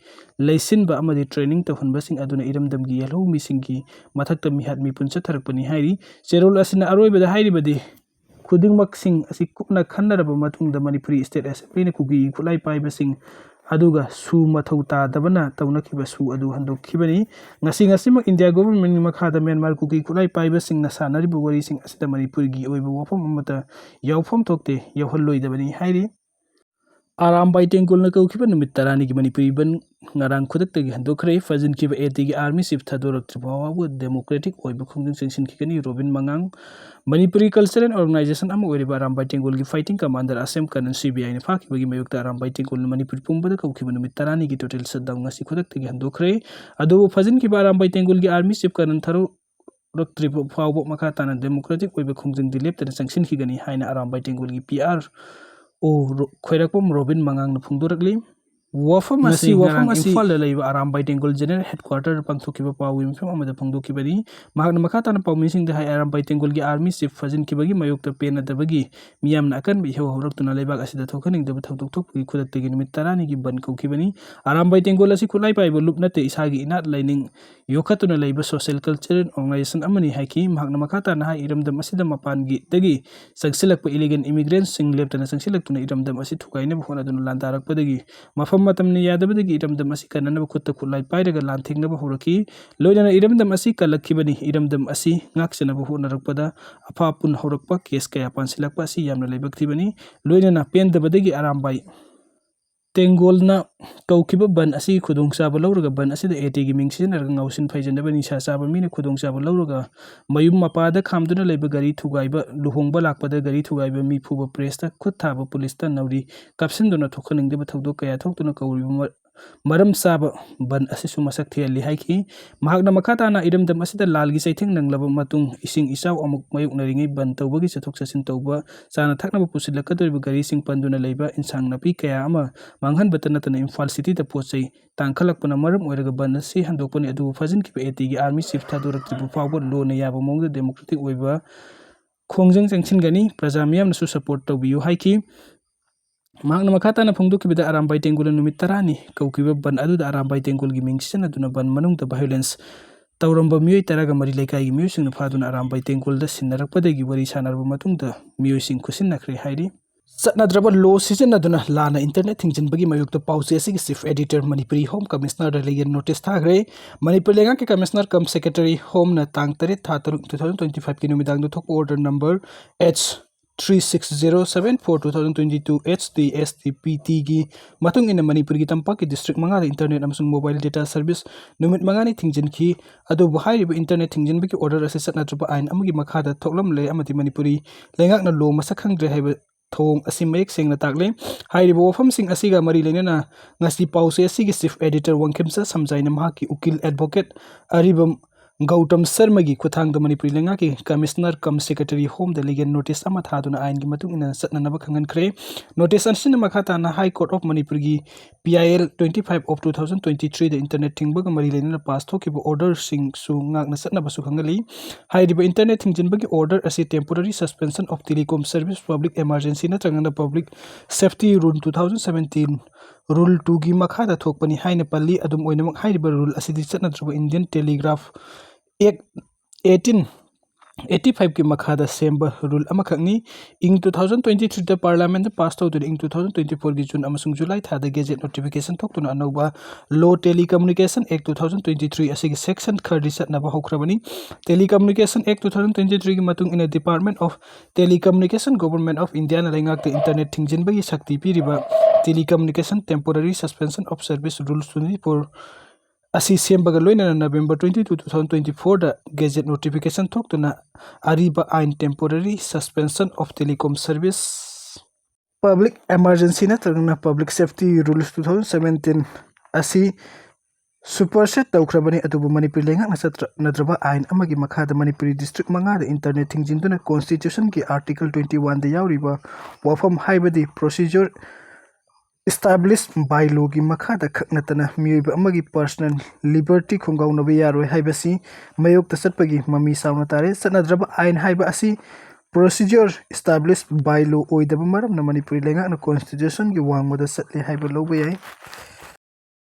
ꯂꯩꯁꯤꯟꯕ ꯑꯃꯗꯤ training ꯇꯧꯍꯟꯕꯁꯤꯡ ꯑꯗꯨꯅ ꯏꯔꯝꯗꯝꯒꯤ ꯌꯦꯜꯍꯧꯃꯤꯁꯤꯡꯒꯤ ꯃꯊꯛꯇ ꯃꯤꯍꯥꯠ ꯃꯤꯄꯨꯟ ꯆꯠꯊꯔꯛꯄꯅꯤ ꯍꯥꯏꯔꯤ꯫ ꯆꯦꯔꯣꯜ ꯑꯁꯤꯅ ꯑꯔꯣꯏꯕꯗ ꯍꯥꯏꯔꯤꯕꯗꯤ, ꯈꯨꯗꯤꯡꯃꯛꯁꯤꯡ ꯑꯁꯤ ꯀꯨꯞꯅ ꯈꯟꯅꯔꯕ ꯃꯇꯨꯡꯗ ꯃꯅꯤꯄꯨꯔꯤ State Assemblyꯅ ꯀꯨꯀꯤꯒꯤ ꯈꯨꯠꯂꯥꯏ ꯄꯥꯏꯕꯁꯤꯡ ꯑꯗꯨꯒ ꯁꯨ ꯃꯊꯧ ꯇꯥꯗꯕꯅ ꯇꯧꯅꯈꯤꯕ ꯁꯨ ꯑꯗꯨ ꯍꯟꯗꯣꯛꯈꯤꯕꯅꯤ꯫ ꯉꯁꯤ ꯉꯁꯤꯃꯛ ꯏꯟꯗꯤꯌꯥ Governmentꯀꯤ ꯃꯈꯥꯗ ꯃ꯭ꯌꯥꯟꯃꯥꯔ ꯀꯨꯀꯤ ꯈꯨꯠꯂꯥꯏ ꯄꯥꯏꯕꯁꯤꯡꯅ ꯁꯥꯟꯅꯔꯤꯕ ꯋꯥꯔꯤꯁꯤꯡ ꯑꯁꯤꯗ ꯃꯅꯤꯄꯨꯔꯒꯤ ꯑꯣꯏꯕ ꯋꯥꯐꯝ ꯑꯃꯠꯇ ꯌꯥꯎꯐꯝ ꯊꯣꯛꯇꯦ, ꯌꯥꯎꯍꯜꯂꯣꯏꯗꯕꯅꯤ ꯍꯥꯏꯔꯤ꯫ ꯑꯔꯥꯝꯕꯥꯏ ꯇꯦꯡꯒꯣꯜꯅ ꯀꯧꯈꯤꯕ ꯅꯨꯃꯤꯠ ꯇꯔꯥꯅꯤꯒꯤ ꯃꯅꯤꯄꯨꯔꯤ ꯕꯟ ꯉꯔꯥꯡ ꯈꯨꯗꯛꯇꯒꯤ ꯍꯟꯗꯣꯛꯈ꯭ꯔꯦ꯫ ꯐꯥꯖꯤꯟꯈꯤꯕ ATꯒꯤ Army Chief ꯊꯥꯗꯣꯔꯛꯇ꯭ꯔꯤꯕ ꯐꯥꯎꯕ democratic ꯑꯣꯏꯕ ꯈꯣꯡꯖꯪ ꯆꯪꯁꯤꯟꯈꯤꯒꯅꯤ꯫ ꯔꯣꯕꯤꯟ ꯃꯉꯥꯡ, ꯃꯅꯤꯄꯨꯔꯤ cultural organization ꯑꯃ ꯑꯣꯏꯔꯤꯕ ꯑꯔꯥꯝꯕꯥꯏ ꯇꯦꯡꯒꯣꯜꯒꯤ fighting commander ꯑꯁꯦꯝ ꯀꯔꯟ CBIꯅ ꯐꯥꯈꯤꯕꯒꯤ ꯃꯥꯌꯣꯛꯇ ꯑꯔꯥꯝꯕꯥꯏ ꯇꯦꯡꯒꯣꯜꯅ ꯃꯅꯤꯄꯨꯔ ꯄꯨꯝꯕꯗ ꯀꯧꯈꯤꯕ ꯅꯨꯃꯤꯠ ꯇꯔꯥꯅꯤꯒꯤ total shutdown ꯉꯁꯤ ꯈꯨꯗꯛꯇꯒꯤ ꯍꯟꯗꯣꯛꯈ꯭ꯔꯦ꯫ ꯑꯗꯨꯕꯨ ꯐꯥꯖꯤꯟꯈꯤꯕ ꯑꯔꯥꯝꯕꯥꯏ ꯇꯦꯡꯒꯣꯜꯒꯤ Army Chief ꯀꯔꯟ ꯊꯥꯗꯣꯔꯛꯇ꯭ꯔꯤꯕ ꯐꯥꯎꯕ ꯃꯈꯥ ꯇꯥꯅ democratic ꯑꯣꯏꯕ ꯈꯣꯡꯖꯪꯗꯤ ꯂꯦꯞꯇꯅ ꯆꯪꯁꯤꯟꯈꯤꯒꯅꯤ ꯍꯥꯏꯅ ꯑꯔꯥꯝꯕꯥꯏ ꯇꯦꯡꯒꯣꯜꯒꯤ PRO ꯔꯣ-, ꯈ꯭ꯋꯥꯏꯔꯥꯛꯄꯝ ꯔꯣꯕꯤꯟ ꯃꯉꯥꯡꯅ ꯐꯣꯡꯗꯣꯔꯛꯂꯤ꯫ ꯋꯥꯐꯝ ꯑꯁꯤ ꯉꯁꯤ ꯋꯥꯐꯝ ꯉꯔꯥꯡ ꯑꯁꯤ ꯏꯝꯐꯥꯜꯗ ꯂꯩꯕ ꯑꯔꯥꯝꯕꯥꯏ ꯇꯦꯡꯒꯣꯜ ꯖꯦꯅꯔꯦꯜ ꯍꯦꯗꯀ꯭ꯋꯥꯇꯔꯗ ꯄꯥꯡꯊꯣꯛꯈꯤꯕ ꯄꯥꯎꯒꯤ ꯃꯤꯐꯝ ꯑꯃꯗ ꯐꯣꯡꯗꯣꯛꯈꯤꯕꯅꯤ꯫ ꯃꯍꯥꯛꯅ ꯃꯈꯥ ꯇꯥꯅ ꯄꯥꯎꯃꯤꯁꯤꯡꯗ ꯍꯥꯏ, ꯑꯔꯥꯝꯕꯥꯏ ꯇꯦꯡꯒꯣꯜꯒꯤ ꯑꯥꯔꯃꯤ ꯆꯤꯐ ꯐꯥꯖꯤꯟꯈꯤꯕꯒꯤ ꯃꯥꯌꯣꯛꯇ ꯄꯦꯟꯅꯗꯕꯒꯤ ꯃꯤꯌꯥꯝꯅ ꯑꯀꯟꯕ ꯏꯍꯧ ꯍꯧꯔꯛꯇꯨꯅ ꯂꯩꯕꯥꯛ ꯑꯁꯤꯗ ꯊꯣꯛꯍꯟꯅꯤꯡꯗꯕ ꯊꯧꯗꯣꯛ ꯊꯣꯛꯄꯒꯤ ꯈꯨꯗꯛꯇꯒꯤ ꯅꯨꯃꯤꯠ ꯇꯔꯥꯅꯤꯒꯤ ꯕꯟ ꯀꯧꯈꯤꯕꯅꯤ꯫ ꯑꯔꯥꯝꯕꯥꯏ ꯇꯦꯡꯒꯣꯜ ꯑꯁꯤ ꯈꯨꯠꯂꯥꯏ ꯄꯥꯏꯕ ꯂꯨꯞ ꯅꯠꯇꯦ, ꯏꯁꯥꯒꯤ ꯏꯅꯥꯠ ꯂꯥꯏꯅꯤꯡ ꯌꯣꯛꯈꯠꯇꯨꯅ ꯂꯩꯕ ꯁꯣꯁꯤꯌꯦꯜ ꯀꯜꯆꯔꯦꯜ ꯑꯣꯔꯒꯅꯥꯏꯖꯦꯁꯟ ꯑꯃꯅꯤ ꯍꯥꯏꯈꯤ꯫ ꯃꯍꯥꯛꯅ ꯃꯈꯥ ꯇꯥꯅ ꯍꯥꯏ, ꯏꯔꯝꯗꯝ ꯑꯁꯤꯗ ꯃꯄꯥꯟꯒꯤꯗꯒꯤ ꯆꯪꯁꯤꯜꯂꯛꯄ ꯏꯂꯤꯒꯦꯜ ꯏꯃꯤꯒ꯭ꯔꯦꯟꯠꯁꯤꯡ ꯂꯦꯞꯇꯅ ꯆꯪꯁꯤꯜꯂꯛꯇꯨꯅ ꯏꯔꯝꯗꯝ ꯑꯁꯤ ꯊꯨꯒꯥꯏꯅꯕ ꯍꯣꯠꯅꯗꯨꯅ ꯂꯥꯟꯗꯥꯔꯛꯄꯗꯒꯤ ꯃꯐꯝ ꯃꯇꯝꯅ ꯌꯥꯗꯕꯗꯒꯤ ꯏꯔꯝꯗꯝ ꯑꯁꯤ ꯀꯟꯅꯅꯕ ꯈꯨꯠꯇ ꯈꯨꯠꯂꯥꯏ ꯄꯥꯏꯔꯒ ꯂꯥꯟꯊꯦꯡꯅꯕ ꯍꯧꯔꯛꯈꯤ꯫ ꯂꯣꯏꯅꯅ ꯏꯔꯝꯗꯝ ꯑꯁꯤ ꯀꯜꯂꯛꯈꯤꯕꯅꯤ꯫ ꯏꯔꯝꯗꯝ ꯑꯁꯤ ꯉꯥꯛꯆꯅꯕ ꯍꯣꯠꯅꯔꯛꯄꯗ ꯑꯐꯥ ꯑꯄꯨꯟ ꯍꯧꯔꯛꯄ ꯀꯦꯁ ꯀꯌꯥ ꯄꯥꯟꯁꯤꯜꯂꯛꯄ ꯑꯁꯤ ꯌꯥꯝꯅ ꯂꯥꯏꯕꯛ ꯊꯤꯕꯅꯤ꯫ ꯂꯣꯏꯅꯅ ꯄꯦꯟꯗꯕꯗꯒꯤ ꯑꯔꯥꯝꯕꯥꯏ ꯇꯦꯡꯒꯣꯜꯅ ꯀꯧꯈꯤꯕ ꯕꯟ ꯑꯁꯤꯒꯤ ꯈꯨꯗꯣꯡꯆꯥꯕ ꯂꯧꯔꯒ ꯕꯟ ꯑꯁꯤꯗ ꯑꯦ ꯇꯤꯒꯤ ꯃꯤꯡ ꯁꯤꯖꯤꯟꯅꯔꯒ ꯉꯥꯎꯁꯤꯟ ꯐꯩꯖꯤꯟꯅꯕ ꯅꯤꯁꯥ ꯆꯥꯕ ꯃꯤꯅ ꯈꯨꯗꯣꯡꯆꯥꯕ ꯂꯧꯔꯒ ꯃꯌꯨꯝ ꯃꯄꯥꯗ ꯈꯥꯝꯗꯨꯅ ꯂꯩꯕ ꯒꯥꯔꯤ ꯊꯨꯒꯥꯏꯕ, ꯂꯨꯍꯣꯡꯕ ꯂꯥꯛꯄꯗ ꯒꯥꯔꯤ ꯊꯨꯒꯥꯏꯕ, ꯃꯤ ꯐꯨꯕ, ꯄ꯭ꯔꯦꯁꯇ ꯈꯨꯠ ꯊꯥꯕ, ꯄꯨꯂꯤꯁꯇ ꯅꯧꯔꯤ ꯀꯥꯞꯁꯤꯟꯗꯨꯅ ꯊꯣꯛꯍꯟꯅꯤꯡꯗꯕ ꯊꯧꯗꯣꯛ ꯀꯌꯥ ꯊꯣꯛꯇꯨꯅ ꯀꯧꯔꯤꯕ ꯃ-, ꯃꯔꯝ ꯆꯥꯕ ꯕꯟ ꯑꯁꯤꯁꯨ ꯃꯁꯛ ꯊꯤꯍꯜꯂꯤ ꯍꯥꯏꯈꯤ꯫ ꯃꯍꯥꯛꯅ ꯃꯈꯥ ꯇꯥꯅ ꯏꯔꯝꯗꯝ ꯑꯁꯤꯗ ꯂꯥꯜꯒꯤ ꯆꯩꯊꯦꯡ ꯅꯪꯂꯕ ꯃꯇꯨꯡ ꯏꯁꯤꯡ ꯏꯆꯥꯎ ꯑꯃꯨꯛ ꯃꯥꯌꯣꯛꯅꯔꯤꯉꯩ ꯕꯟ ꯇꯧꯕꯒꯤ ꯆꯠꯊꯣꯛ ꯆꯠꯁꯤꯟ ꯇꯧꯕ, ꯆꯥꯅ ꯊꯛꯅꯕ ꯄꯨꯁꯤꯜꯂꯛꯀꯗꯧꯔꯤꯕ ꯒꯥꯔꯤꯁꯤꯡ ꯄꯟꯗꯨꯅ ꯂꯩꯕ, ꯏꯟꯁꯥꯡ ꯅꯥꯄꯤ ꯀꯌꯥ ꯑꯃ ꯃꯥꯡꯍꯟꯕꯇ ꯅꯠꯇꯅ ꯏꯝꯐꯥꯜ ꯁꯤꯇꯤꯗ ꯄꯣꯠ ꯆꯩ ꯇꯥꯡꯈꯠꯂꯛꯄꯅ ꯃꯔꯝ ꯑꯣꯏꯔꯒ ꯕꯟ ꯑꯁꯤ ꯍꯟꯗꯣꯛꯄꯅꯤ꯫ ꯑꯗꯨꯕꯨ ꯐꯥꯖꯤꯟꯈꯤꯕ ꯑꯦ ꯇꯤꯒꯤ ꯑꯥꯔꯃꯤ ꯆꯤꯐ ꯊꯥꯗꯣꯔꯛꯇ꯭ꯔꯤꯕ ꯐꯥꯎꯕ ꯂꯣꯟꯅ ꯌꯥꯕ ꯃꯑꯣꯡꯗ ꯗꯦꯃꯣꯀ꯭ꯔꯦꯇꯤꯛ ꯑꯣꯏꯕ ꯈꯣꯡꯖꯪ ꯆꯪꯁꯤꯟꯒꯅꯤ꯫ ꯄ꯭ꯔꯖꯥ ꯃꯤꯌꯥꯝꯅꯁꯨ ꯁꯄꯣꯔꯠ ꯇꯧꯕꯤꯌꯨ ꯍꯥꯏꯈꯤ꯫ ꯃꯍꯥꯛꯅ ꯃꯈꯥ ꯇꯥꯅ ꯐꯣꯡꯗꯣꯛꯈꯤꯕꯗ, ꯑꯔꯥꯝꯕꯥꯏ ꯇꯦꯡꯒꯣꯜꯅ ꯅꯨꯃꯤꯠ ꯇꯔꯥꯅꯤ ꯀꯧꯈꯤꯕ ꯕꯟ ꯑꯗꯨꯗ ꯑꯔꯥꯝꯕꯥꯏ ꯇꯦꯡꯒꯣꯜꯒꯤ ꯃꯤꯡ ꯁꯤꯖꯤꯟꯅꯗꯨꯅ ꯕꯟ ꯃꯅꯨꯡꯗ ꯚꯥꯏꯑꯣꯂꯦꯟꯁ ꯇꯧꯔꯝꯕ ꯃꯤꯑꯣꯏ ꯇꯔꯥꯒ ꯃꯔꯤ ꯂꯩꯀꯥꯏꯒꯤ ꯃꯤꯑꯣꯏꯁꯤꯡꯅ ꯐꯥꯗꯨꯅ ꯑꯔꯥꯝꯕꯥꯏ ꯇꯦꯡꯒꯣꯜꯗ ꯁꯤꯟꯅꯔꯛꯄꯗꯒꯤ ꯋꯥꯔꯤ ꯁꯥꯟꯅꯔꯕ ꯃꯇꯨꯡꯗ ꯃꯤꯑꯣꯏꯁꯤꯡ ꯈꯨꯠꯁꯤꯟꯅꯈ꯭ꯔꯦ ꯍꯥꯏꯔꯤ꯫ ꯆꯠꯅꯗ꯭ꯔꯕ ꯂꯣ ꯁꯤꯖꯤꯟꯅꯗꯨꯅ ꯂꯥꯟꯅ ꯏꯟꯇꯔꯅꯦꯠ ꯊꯤꯡꯖꯤꯟꯕꯒꯤ ꯃꯥꯌꯣꯛꯇ ꯄꯥꯎꯆꯦ ꯑꯁꯤꯒꯤ ꯆꯤꯐ ꯑꯦꯗꯤꯇꯔ ꯃꯅꯤꯄꯨꯔꯤ ꯍꯣꯝ ꯀꯃꯤꯁꯅꯔꯗ ꯂꯩꯒꯦꯅ ꯅꯣꯇꯤꯁ ꯊꯥꯈ꯭ꯔꯦ꯫ ꯃꯅꯤꯄꯨꯔ ꯂꯩꯉꯥꯛꯀꯤ ꯀꯃꯤꯁꯅꯔ ꯀꯝ ꯁꯦꯀ꯭ꯔꯦꯇꯔꯤ ꯍꯣꯝꯅ ꯇꯥꯡ ꯇꯔꯦꯠ ꯊꯥ ꯇꯔꯨꯛ two thousand twenty five ꯀꯤ ꯅꯨꯃꯤꯗꯥꯡꯗ ꯊꯣꯛꯄ order number H three six zero seven four two thousand twenty two H T S T P T ꯒꯤ ꯃꯇꯨꯡ ꯏꯟꯅ ꯃꯅꯤꯄꯨꯔꯒꯤ ꯇꯝꯄꯥꯛꯀꯤ ꯗꯤꯁꯇ꯭ꯔꯤꯛ ꯃꯉꯥꯗ ꯏꯟꯇꯔꯅꯦꯠ ꯑꯃꯁꯨꯡ ꯃꯣꯕꯥꯏꯜ ꯗꯦꯇꯥ ꯁꯔꯚꯤꯁ ꯅꯨꯃꯤꯠ ꯃꯉꯥꯅꯤ ꯊꯤꯡꯖꯤꯟꯈꯤ꯫ ꯑꯗꯨꯕꯨ ꯍꯥꯏꯔꯤꯕ ꯏꯟꯇꯔꯅꯦꯠ ꯊꯤꯡꯖꯤꯟꯕꯒꯤ ꯑꯣꯔꯗꯔ ꯑꯁꯤ ꯆꯠꯅꯗ꯭ꯔꯕ ꯑꯥꯏꯟ ꯑꯃꯒꯤ ꯃꯈꯥꯗ ꯊꯣꯛꯂꯝꯂꯦ ꯑꯃꯗꯤ ꯃꯅꯤꯄꯨꯔꯤ ꯂꯩꯉꯥꯛꯅ ꯂꯣ ꯃꯁꯛ ꯈꯪꯗ꯭ꯔꯦ ꯍꯥꯏꯕ ꯊꯧꯑꯣꯡ ꯑꯁꯤ ꯃꯌꯦꯛ ꯁꯦꯡꯅ ꯇꯥꯛꯂꯦ꯫ ꯍꯥꯏꯔꯤꯕ ꯋꯥꯐꯝꯁꯤꯡ ꯑꯁꯤꯒ ꯃꯔꯤ ꯂꯩꯅꯅ ꯉꯁꯤ ꯄꯥꯎꯆꯦ ꯑꯁꯤꯒꯤ ꯆꯤꯐ ꯑꯦꯗꯤꯇꯔ ꯋꯥꯡꯈꯦꯝꯆꯥ ꯁꯝꯖꯥꯏꯅ ꯃꯍꯥꯛꯀꯤ ꯎꯀꯤꯜ ꯑꯦꯗꯚꯣꯀꯦꯠ ꯑꯔꯤꯕꯝ ꯒꯧꯇꯝ ꯁꯔꯃꯒꯤ ꯈꯨꯠꯊꯥꯡꯗ ꯃꯅꯤꯄꯨꯔꯤ ꯂꯩꯉꯥꯛꯀꯤ Commissioner cum Secretary Homeꯗ legal notice ꯑꯃ ꯊꯥꯗꯨꯅ ꯑꯥꯏꯟꯒꯤ ꯃꯇꯨꯡ ꯏꯟꯅ ꯆꯠꯅꯅꯕ ꯈꯪꯍꯟꯈ꯭ꯔꯦ꯫ Notice ꯑꯁꯤꯅ ꯃꯈꯥ ꯇꯥꯅ High Court of Manipurꯒꯤ P I L twenty five of two thousand twenty threeꯗ internet ꯊꯤꯡꯕꯒ ꯃꯔꯤ ꯂꯩꯅꯅ pass ꯊꯣꯛꯈꯤꯕ orderꯁꯤꯡꯁꯨ ꯉꯥꯛꯅ ꯆꯠꯅꯕꯁꯨ ꯈꯪꯍꯜꯂꯤ꯫ ꯍꯥꯏꯔꯤꯕ internet ꯊꯤꯡꯖꯤꯟꯕꯒꯤ order ꯑꯁꯤ Temporary Suspension of Telecom Service Public Emergency ꯅꯠꯇ꯭ꯔꯒꯅ Public Safety Rule two thousand seventeen Rule twoꯒꯤ ꯃꯈꯥꯗ ꯊꯣꯛꯄꯅꯤ ꯍꯥꯏꯅ ꯄꯜꯂꯤ꯫ ꯑꯗꯨꯝ ꯑꯣꯏꯅꯃꯛ, ꯍꯥꯏꯔꯤꯕ rule ꯑꯁꯤꯗꯤ ꯆꯠꯅꯗ꯭ꯔꯕ Indian Telegraph Act eighteen eighty fiveꯀꯤ ꯃꯈꯥꯗ ꯁꯦꯝꯕ rule ꯑꯃꯈꯛꯅꯤ꯫ ꯏꯪ two thousand twenty threeꯗ Parliamentꯗ pass ꯇꯧꯗꯨꯅ ꯏꯪ two thousand twenty fourꯒꯤ June ꯑꯃꯁꯨꯡ July ꯊꯥꯗ gazette notification ꯊꯣꯛꯇꯨꯅ ꯑꯅꯧꯕ law Telecommunication Act two thousand twenty three ꯑꯁꯤꯒꯤ section ꯈꯔꯗꯤ ꯆꯠꯅꯕ ꯍꯧꯈ꯭ꯔꯕꯅꯤ꯫ Telecommunication Act two thousand twenty threeꯒꯤ ꯃꯇꯨꯡ ꯏꯟꯅ Department of Telecommunication, Government of Indiaꯅ ꯂꯩꯉꯥꯛꯇ internet ꯊꯤꯡꯖꯤꯟꯕꯒꯤ ꯁꯛꯇꯤ ꯄꯤꯔꯤꯕ Telecommunication Temporary Suspension of Service Rule twenty four ꯑꯁꯤ ꯁꯦꯝꯕꯒ ꯂꯣꯏꯅꯅ November twenty two, two thousand twenty fourꯗ gazette notification ꯊꯣꯛꯇꯨꯅ ꯑꯔꯤꯕ ꯑꯥꯏꯟ Temporary Suspension of Telecom Service Public Emergency ꯅꯠꯇ꯭ꯔꯒꯅ Public Safety Rules two thousand seventeen ꯑꯁꯤ supersede ꯇꯧꯈ꯭ꯔꯕꯅꯤ꯫ ꯑꯗꯨꯕꯨ ꯃꯅꯤꯄꯨꯔ ꯂꯩꯉꯥꯛꯅ ꯆꯠꯅꯗ꯭ꯔꯕ ꯑꯥꯏꯟ ꯑꯃꯒꯤ ꯃꯈꯥꯗ ꯃꯅꯤꯄꯨꯔꯤ district ꯃꯉꯥꯗ internet ꯊꯤꯡꯖꯤꯟꯗꯨꯅ Constitutionꯒꯤ Article twenty oneꯗ ꯌꯥꯎꯔꯤꯕ ꯋꯥꯐꯝ, ꯍꯥꯏꯕꯗꯤ procedure established by lawꯒꯤ ꯃꯈꯥꯗ ꯈꯛ ꯅꯠꯇꯅ ꯃꯤꯑꯣꯏꯕ ꯑꯃꯒꯤ personal liberty ꯈꯣꯡꯒꯥꯎꯅꯕ ꯌꯥꯔꯣꯏ ꯍꯥꯏꯕꯁꯤ ꯃꯥꯌꯣꯛꯇ ꯆꯠꯄꯒꯤ ꯃꯃꯤ ꯆꯥꯎꯅ ꯇꯥꯔꯦ꯫ ꯆꯠꯅꯗ꯭ꯔꯕ ꯑꯥꯏꯟ ꯍꯥꯏꯕ ꯑꯁꯤ procedure established by law ꯑꯣꯏꯗꯕ ꯃꯔꯝꯅ ꯃꯅꯤꯄꯨꯔꯤ ꯂꯩꯉꯥꯛꯅ Constitutionꯒꯤ ꯋꯥꯡꯃꯗ ꯆꯠꯂꯦ ꯍꯥꯏꯕ ꯂꯧꯕ ꯌꯥꯏ꯫